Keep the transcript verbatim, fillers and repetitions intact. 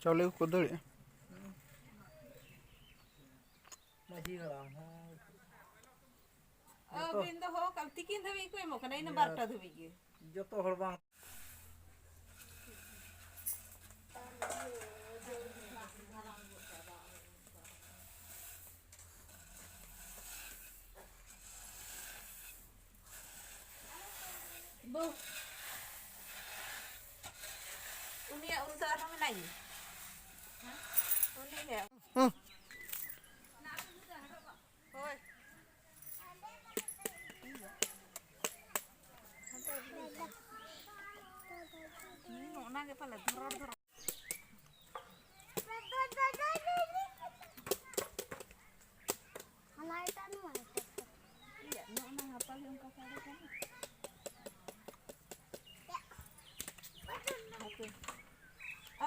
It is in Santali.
ᱪᱟᱣᱞᱮ ᱠᱚᱠᱚ ᱫᱟᱹᱲᱮᱜᱼᱟ᱾ ᱢᱟᱹᱡᱷᱤ ᱦᱟᱲᱟᱢ ᱦᱚᱸ᱾ ᱟᱹᱵᱤᱱ ᱫᱚ ᱦᱚᱸ ᱠᱟᱞ ᱛᱤᱠᱤᱱ ᱫᱷᱟᱹᱵᱤᱡ ᱠᱚ ᱮᱢᱚᱜ ᱠᱟᱱᱟ, ᱤᱱᱟᱹ ᱵᱟᱨᱚᱴᱟ ᱫᱷᱟᱹᱵᱤᱡ ᱜᱮ᱾ ᱡᱚᱛᱚ ᱦᱚᱲ ᱵᱟᱝ᱾ ᱵᱟᱹᱦᱩ, ᱩᱱᱤᱭᱟᱜ ᱩᱞ ᱫᱚ ᱟᱨᱦᱚᱸ ᱢᱮᱱᱟᱜ ᱜᱮᱭᱟ? ᱩᱱᱤᱭᱟᱜ? ᱦᱳᱭ᱾ ᱦᱩᱸ, ᱚᱱᱟᱜᱮ ᱯᱟᱞᱮ ᱫᱷᱚᱨᱚᱲ ᱫᱷᱚᱨᱚᱲ᱾